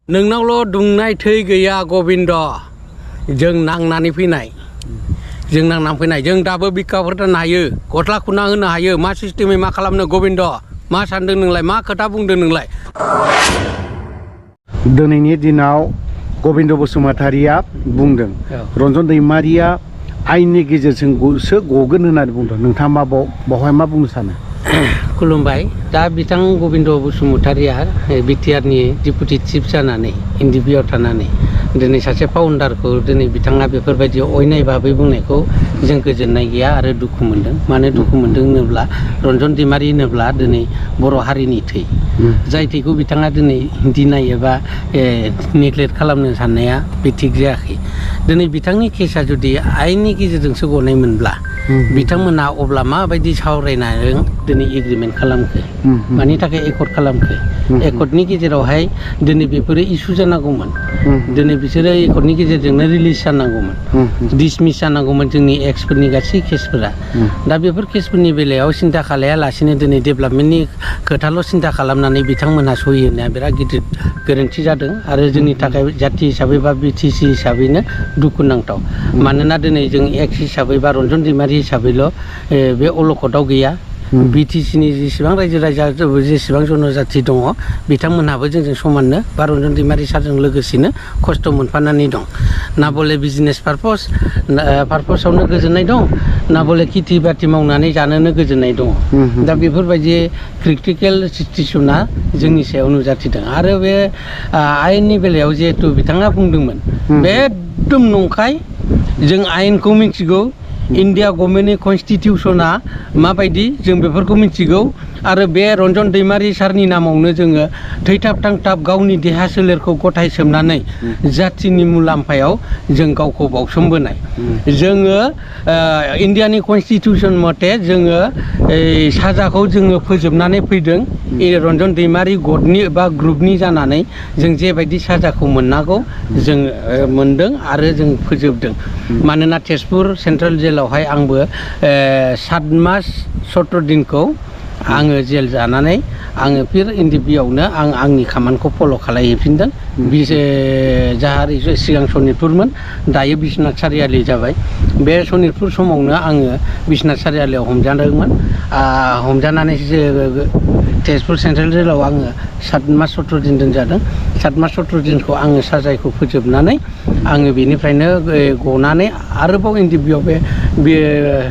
नोंनावल' दुंनाय थै गैया गबिन्द जों नांनानै फैनाय जों दाबो बिखाफोर दोननो हायो गस्ला खुना होनो हायो मा सिस्टेमै मा खालामनो गबिन्द मा सानदों नोंलाय मा खोथा बुंदों नोंलाय दिनैनि दिनाव गबिन्द बसुमतारिया बुंदों रन्जन दैमारिया आयेननि गेजेरजोंसो गगोन होननानै बुंदों नोंथाङा मा बावहाय मा बुंनो सानो खुलुमबाय दा बिथां गबिन्द बसुमतारिया बिटिआरनि डिपुटि चिफ जानानै एनडिपिआव थानानै दिनै सासे फाउन्डारखौ दिनै बिथाङा बेफोरबायदि अयनाय भाबै बुंनायखौ जों गोजोननाय गैया आरो दुखु मोनदों मानो दुखु मोनदों होनोब्ला रन्जन दैमारि होनोब्ला दिनै बर' हारिनि थै जाय थैखौ बिथाङा दिनै दिनाय एबा नेग्लेक्ट खालामनो साननाया बे थिग जायाखै दिनै बिथांनि केसा जुदि आयेननि गेजेरजोंसो गनायमोनब्ला बिथांमोना अब्ला माबायदि सावरायनानै दिनै एग्रिमेन्ट खालामखो मानि थाखाय एकर्ड खालामखो एकर्डनि गेजेरावहाय दिनै बेफोरो इसु जानांगौमोन दिनै बिसोरो एकर्डनि गेजेरजोंनो रिलिज जानांगौमोन डिसमिस जानांगौमोन जोंनि एक्सफोरनि गासै केसफोरा दा बेफोर केसफोरनि बेलायाव सिन्था खालायालासिनो दिनै डेभेलपमेन्टनि खोथाल' सिन्था खालामनानै बिथांमोनहा सहि होनाया बिराद गिदिर गोरोन्थि जादों आरो जोंनि थाखाय जाथि हिसाबै बा बिटिसि हिसाबैनो दुखुनांथाव मानोना दिनै जों एक्स हिसाबै बा रन्जन दैमारि हिसाबैल' बे अलखदाव गैया बिटिसिनि जेसेबां रायजो राजा जेसेबां जनजाथि दङ बिथांमोनहाबो जोंजों समाननो बा रन्जन दैमारि सारजों लोगोसेनो खस्थ' मोनफानानै दं ना बले बिजनेस पारपसावनो गोजोननाय दं ना बले खेथि बाथि मावनानै जानोनो गोजोननाय दङ दा बेफोरबायदि क्रिटिकेल सिचुवेसना जोंनि सायाव नुजाथिदों आरो बे आयेननि बेलायाव जिहेथु बिथाङा बुंदोंमोन बे एकदम नंखाय जों आयेनखौ मिथिगौ इन्डिया गभर्नमेन्टनि कनस्टिटिउसना माबायदि जों बेफोरखौ मिथिगौ आरो बे रन्जन दैमारि सारनि नामावनो जोङो थैथाब थांथाब गावनि देहा सोलेरखौ गथाय सोमनानै जाथिनि मुलाम्फायाव जों गावखौ बावसोमबोनाय जोङो इन्डियानि कनस्टिटिउसन मथे जोङो साजाखौ जोङो फोजोबनानै फैदों रन्जन दैमारि गटनि बा ग्रुपनि जानानै जों जेबायदि साजाखौ मोननांगौ जों मोनदों आरो जों फोजोबदों मानोना तेजपुर सेन्ट्रेल जेलावहाय आंबो 7 मास 17 दिनखौ आङो जेल जानानै आङो फिर एनडिपिआवनो आं आंनि खामानिखौ फल' खालामहैफिनदों जाहार सिगां सनितपुरमोन दायो बिश्वनाथ सारियालि जाबाय बे सनितपुर समावनो आङो बिश्वनाथ सारियालियाव हमजादोंमोन हमजानानै तेजपुर सेन्ट्रेल जेलाव आङो 7 मास 17 दिन दोनजादों 7 मास 17 दिनखौ आङो साजायखौ फोजोबनानै आङो बेनिफ्रायनो गनानै आरोबाव एनडिपिआव बे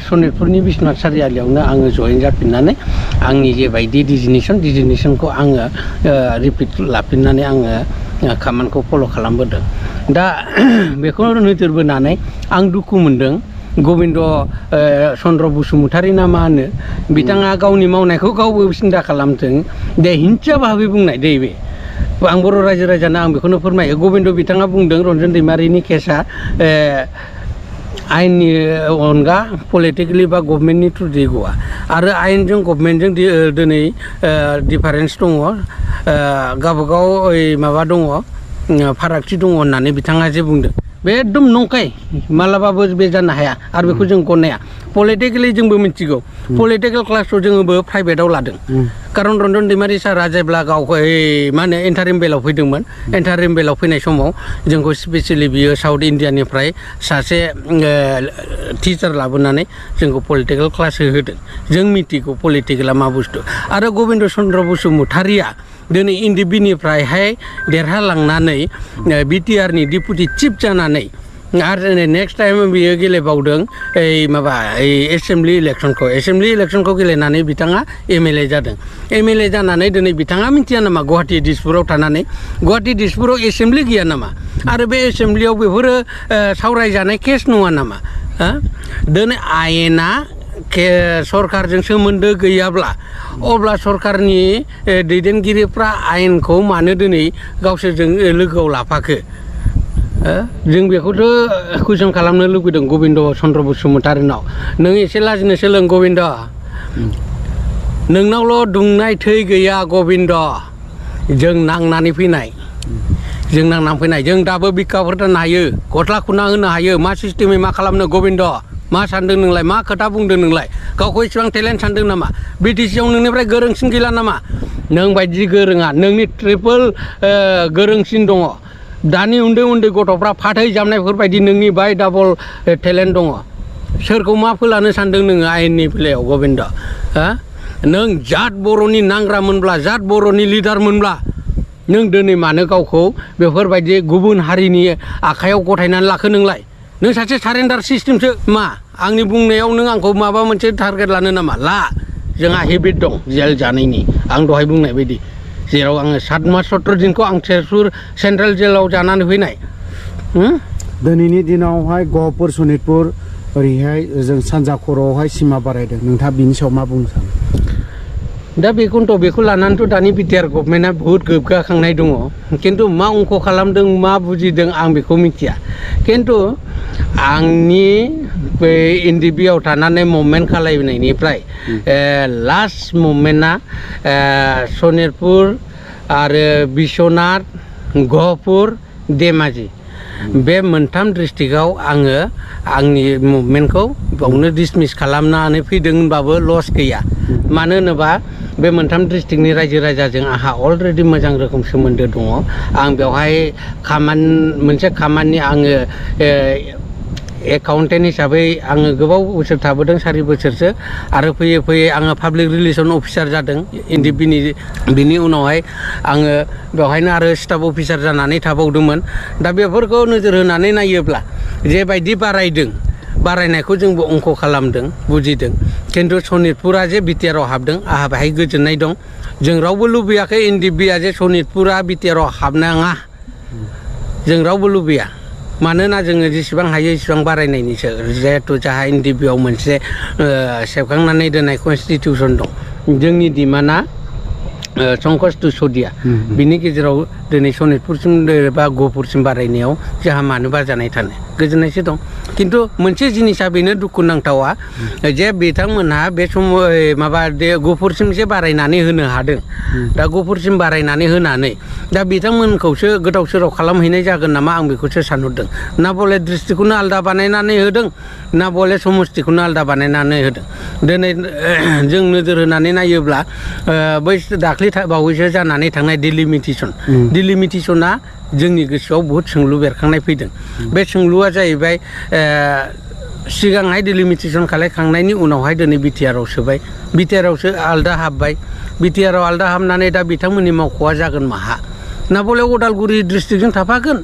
सनितपुरनि बिश्वनाथ सारियालियावनो आङो जयेन जाफिननानै आंनि जेबायदि डिजिगनेसनखौ आङो रिपिट लाफिननानै आङो खामानिखौ फल' खालामबोदों दा बेखौ नोजोर बोनानै आं दुखु मोनदों गबिन्द चन्द्र बसुमतारि ना मा होनो बिथाङा गावनि मावनायखौ गावबो सिन्था खालामथों दे हिंसा भाबै बुंनाय दे बे आं बर' रायजो राजानो आं बेखौनो फोरमायो गबिन्द बिथाङा बुंदों रन्जन दैमारिनि केसा आयेननि अनगा पलिटिकेलि बा गभर्नमेन्टनि थ्रुयै गवा आरो आयेनजों गभर्नमेन्टजों दिनै डिफारेन्स दङ गावबागाव माबा दङ फारागथि दङ होननानै बिथाङा जे बुंदों बे एकदम नंखाय मालाबाबो बे जानो हाया आरो बेखौ जों गनाया पलिटिकेलि जोंबो मिथिगौ पलिटिकेल क्लासखौ जोङो प्राइभेटाव लादों कारन रन्जन दैमारि सारा जेब्ला गावखौ मा होनो एन्टारिम बेलाव फैदोंमोन एन्टारिम बेलाव फैनाय समाव जोंखौ स्पेसियेलि बियो साउथ इण्डियानिफ्राय सासे टिचार लाबोनानै जोंखौ पलिटिकेल क्लास होदों जों मिथिगौ पलिटिकेला मा बुस्थु आरो गबिन्द चन्द्र बसुमतारिया दिनै एनडिपिनिफ्रायहाय देरहालांनानै बिटिआरनि डिपुटि चिफ जानानै आरो नेक्स्ट टाइम बियो गेलेबावदों एसेम्बलि इलेक्सनखौ गेलेनानै बिथाङा एमएलए जादों एमएलए जानानै दिनै बिथाङा मिथिया नामा गुवाहाटि दिसपुराव थानानै गुवाहाटि दिसपुराव एसेम्बलि गैया नामा आरो बे एसेम्बलियाव बेफोरो सावरायजानाय केस नङा नामा दिनै आयेना सरकारजों सोमोन्दो गैयाब्ला अब्ला सरकारनि दैदेनगिरिफ्रा आयेनखौ मानो दिनै गावसोरजों लोगोआव लाफाखो जों बेखौथ' कुइसन खालामनो लुबैदों गबिन्द चन्द्र बसुमतारिनाव नों एसे लाजिनो सोलों गबिन्द नोंनावल' दुंनाय थै गैया गबिन्द जों नांनानै फैनाय जों दाबो बिखाफोर दोननो हायो गस्ला खुना होनो हायो मा सिस्टेमै मा खालामनो गबिन्द मा सानदों नोंलाय मा खोथा बुंदों नोंलाय गावखौ इसेबां टेलेन्ट सानदों नामा बिटिसिआव नोंनिफ्राय गोरोंसिन गैला नामा नों बायदि गोरोङा नोंनि ट्रिपल गोरोंसिन दङ दानि उन्दै उन्दै गथ'फ्रा फाथै जामनायफोरबायदि नोंनि बाय डाबल टेलेन्ट दङ सोरखौ मा फोलानो सानदों नोङो आयेननि बेलायाव गबिन्द हा नों जात बर'नि नांग्रामोनब्ला जात बर'नि लिडारमोनब्ला नों दिनै मानो गावखौ बेफोरबायदि गुबुन हारिनि आखायाव गथायनानै लाखो नोंलाय नों सासे सारेन्डार सिस्टेमसो मा आंनि बुंनायाव नों आंखौ माबा मोनसे टारगेट लानो नामा ला जोंहा हेबिट दं जेल जानायनि आं दहाय बुंनाय बायदि जेराव आङो 7 मास 17 दिनखौ आं तेजपुर सेन्ट्रेल जेलाव जानानै फैनाय दिनैनि दिनावहाय गहपुर सनितपुर ओरैहाय जों सानजा खर'आवहाय सिमा बारायदों नोंथाङा बिनि सायाव मा बुंनो सानो दा बेखौनोथ' बेखौ लानानैथ' दानि बिटिआर गभर्नमेन्टआ बुहुत गोग्गाखांनाय दङ खिन्थु मा अंख खालामदों मा बुजिदों आं बेखौ मिथिया खिन्थु आंनि बे एनडिबिआव थानानै मुभमेन्ट खालामनायनिफ्राय लास्ट मुभमेन्टआ सनितपुर आरो बिश्वनाथ गहपुर धेमाजि बे मोनथाम डिस्ट्रिक्टआव आङो आंनि मुभमेन्टखौ बावनो डिसमिस खालामनानै फैदों होनबाबो लस गैया मानो होनोबा बे मोनथाम डिस्ट्रिक्टनि रायजो राजाजों आंहा अलरेडि मोजां रोखोम सोमोन्दो दङ आं बेवहाय मोनसे खामानि आङो एकाउन्टेन्ट हिसाबै आङो गोबाव बोसोर थाबोदों 4 बोसोरसो आरो फैयै फैयै आङो पाब्लिक रिलेसन अफिसार जादों एनडिबिनि बिनि उनावहाय आङो बेवहायनो आरो स्टाफ अफिसार जानानै थाबावदोंमोन दा बेफोरखौ नोजोर होनानै नायोब्ला जेबायदि बारायनायखौ जोंबो अंख खालामदों बुजिदों खिन्थु सनितपुरा जे बिटिआराव हाबदों आंहा बेहाय गोजोननाय दं जों रावबो लुबैयाखै एनडिबिआ जे सनितपुरा बिटिआराव हाबनाङा जों रावबो लुबैया मानोना जोङो जेसेबां हायो एसेबां बारायनायनिसो जिहेथु जाहा एनडिबिआव मोनसे सेबखांनानै दोननाय कनस्टिटिउसन दं जोंनि डिमान्डआ संकस दुसदिया बिनि गेजेराव दिनै सनितपुरसिम बा गहपुरसिम बारायनायाव जोंहा मानोबा जानाय थानो गोजोननायसो दं खिन्थु मोनसे जिनिसा बेनो दुखुनांथावा जे बिथांमोनहा बे समाव माबा गहपुरसिम जे बारायनानै होनो हादों दा गहपुरसिम बारायनानै होनानै दा बिथांमोनखौसो गोदाव सोराव खालामहैनाय जागोन नामा आं बेखौसो सानहरदों ना बले डिस्ट्रिक्टखौनो आलादा बानायनानै होदों ना बले समस्तिखौनो आलादा बानायनानै होदों दिनै जों नोजोर होनानै नायोब्ला बै दाख्लै बावैसो जानानै थांनाय डिलिमिटेसना जोंनि गोसोआव बहुद सोंलु बेरखांनाय फैदों बे सोंलुआ जाहैबाय सिगांहाय डिलिमिटेसन खालामखांनायनि उनावहाय दिनै बिटिआराव सोबाय बिटिआरावसो आलदा हाबबाय बिटिआराव आलदा हाबनानै दा बिथांमोननि मावख'आ जागोन माहा ना बले उदालगुरि डिस्ट्रिक्टजों थाफागोन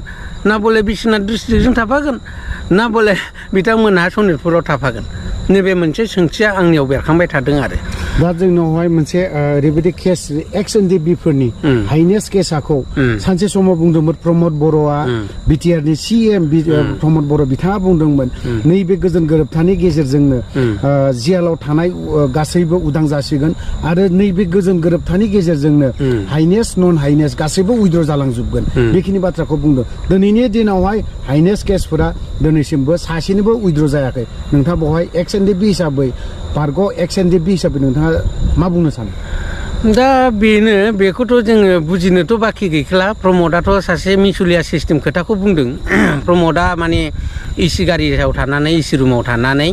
ना बले बिश्वनाथ डिस्ट्रिक्टजों थाफागोन ना बले बिथांमोनहा सनितपुराव थाफागोन नैबे मोनसे सोंथिया आंनियाव बेरखांबाय थादों आरो दा जोंनावहाय मोनसे ओरैबायदि केस एक्स एनडिबिफोरनि हाइनेस केसाखौ सानसे समाव बुंदोंमोन प्रमद बर'आ बिटिआरनि सिएम प्रमद बर' बिथाङा बुंदोंमोन नैबे गोजोन गोरोबथानि गेजेरजोंनो जियालाव थानाय गासैबो उदां जासिगोन आरो नैबे गोजोन गोरोबथानि गेजेरजोंनो हाइनेस नन हाइनेस गासैबो उइद्र जालांजोबगोन बेखिनि बाथ्राखौ बुंदों दिनैनि दिनावहाय हाइनेस केसफोरा दिनैसिमबो सासेनिबो उइद्र जायाखै नोंथाङा बेवहाय एक्स एनडिबि हिसाबै बारग' एक्स एनडिबि हिसाबै नोंथाङा मा बुंनो सानो दा बेनो बेखौथ' जोङो बुजिनोथ' बाखि गैखाला प्रमदआथ' सासे मिसुलिया सिस्टेम खोथाखौ बुंदों प्रमदआ माने एसि गारियाव थानानै एसि रुमाव थानानै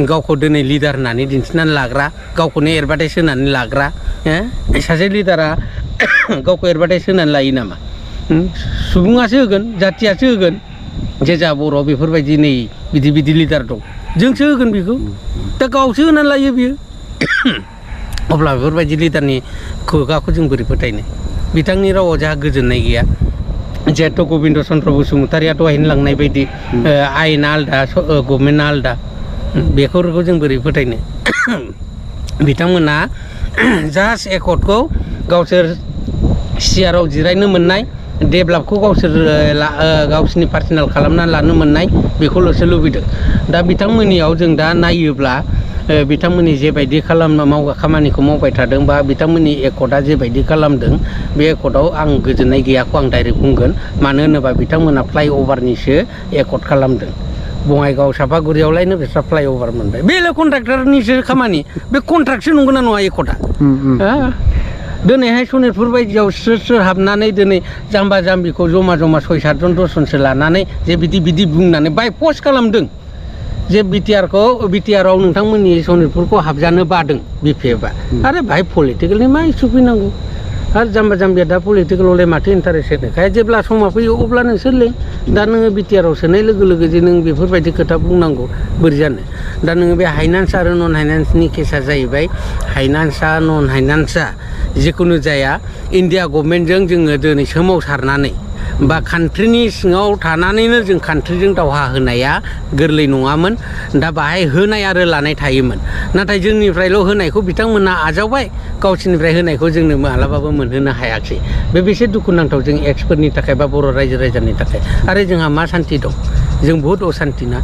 गावखौ दिनै लिडार होननानै दिन्थिनानै लाग्रा गावखौनो एडभार्टाइज होनानै लाग्रा सासे लिडारा गावखौ एडभार्टाइज होनानै लायो नामा सुबुङासो होगोन जाथियासो होगोन जे जा बर' बेफोरबायदि नै बिदि लिडार दं जोंसो होगोन बेखौ दा गावसो होनानै लायो बियो अब्ला बेफोरबायदि लिडारनि खुगाखौ जों बोरै फोथायनो बिथांनि रावाव जोंहा गोजोननाय गैया जिहेथु गबिन्द चन्द्र बसुमतारिया दहायनो लांनाय बायदि आयेना आलदा गभर्नमेन्टआ आलदा बेफोरखौ जों बोरै फोथायनो बिथांमोना जास्ट एकर्डखौ गावसोर सियाराव जिरायनो मोननाय डेभेलपखौ गावसोरनि पार्सनेल खालामनानै लानो मोननाय बेखौल'सो लुबैदों दा बिथांमोननियाव जों दा नायोब्ला बिथांमोननि जेबायदि खामानिखौ मावबाय थादों बा बिथांमोननि एकर्डआ जेबायदि खालामदों बे एकर्डआव आं गोजोननाय गैयाखौ आं डाइरेक्ट बुंगोन मानो होनोबा बिथांमोना फ्लाइअभारनिसो एकर्ड खालामदों बङाइगाव सापागुरियावलायनो बिस्रा फ्लाइअभार मोनबाय बेलाय कन्ट्राक्टरनिसो खामानि बे कन्ट्राक्टसो नंगौना नङा एकर्डआ दिनैहाय सनितपुर बायदियाव सोर हाबनानै दिनै जाम्बा जाम्बिखौ जमा 6-7 जन 10 जनसो लानानै जे बिदि बुंनानै बाय पस्ट खालामदों जे बिटिआराव नोंथांमोननि सनितपुरखौ हाबजानो बादों बिपिएफआ आरो बाहाय पलिटिकेलनि मा इसु फैनांगौ आरो जाम्बा जाम्बिया दा पलिटिकेलावलाय माथो इन्टारेस्ट होनोखाय जेब्ला समा फैयो अब्ला नोंसोरलै दा नोङो बिटिआरआव सोनाय लोगो लोगो जे नों बेफोरबायदि खोथा बुंनांगौ बोरै जानो दा नोङो बे हाइनान्स आरो नन हाइनान्सनि केसा जाहैबाय हाइनान्सआ नन हाइनान्सआ जिखुनु जाया इन्डिया गभर्नमेन्टजों जोङो दिनै सोमावसारनानै बा कान्ट्रिनि सिङाव थानानैनो जों कान्ट्रिजों दावहा होनाया गोरलै नङामोन दा बाहाय होनाय आरो लानाय थायोमोन नाथाय जोंनिफ्रायल' होनायखौ बिथांमोना आजावबाय गावसोरनिफ्राय होनायखौ जोंनो मालाबाबो मोनहोनो हायाखै बे बेसे दुखुनांथाव जों एक्सफोरनि थाखाय बा बर' रायजो राजानि थाखाय आरो जोंहा मा सान्ति दं जों बहुद असान्ति ना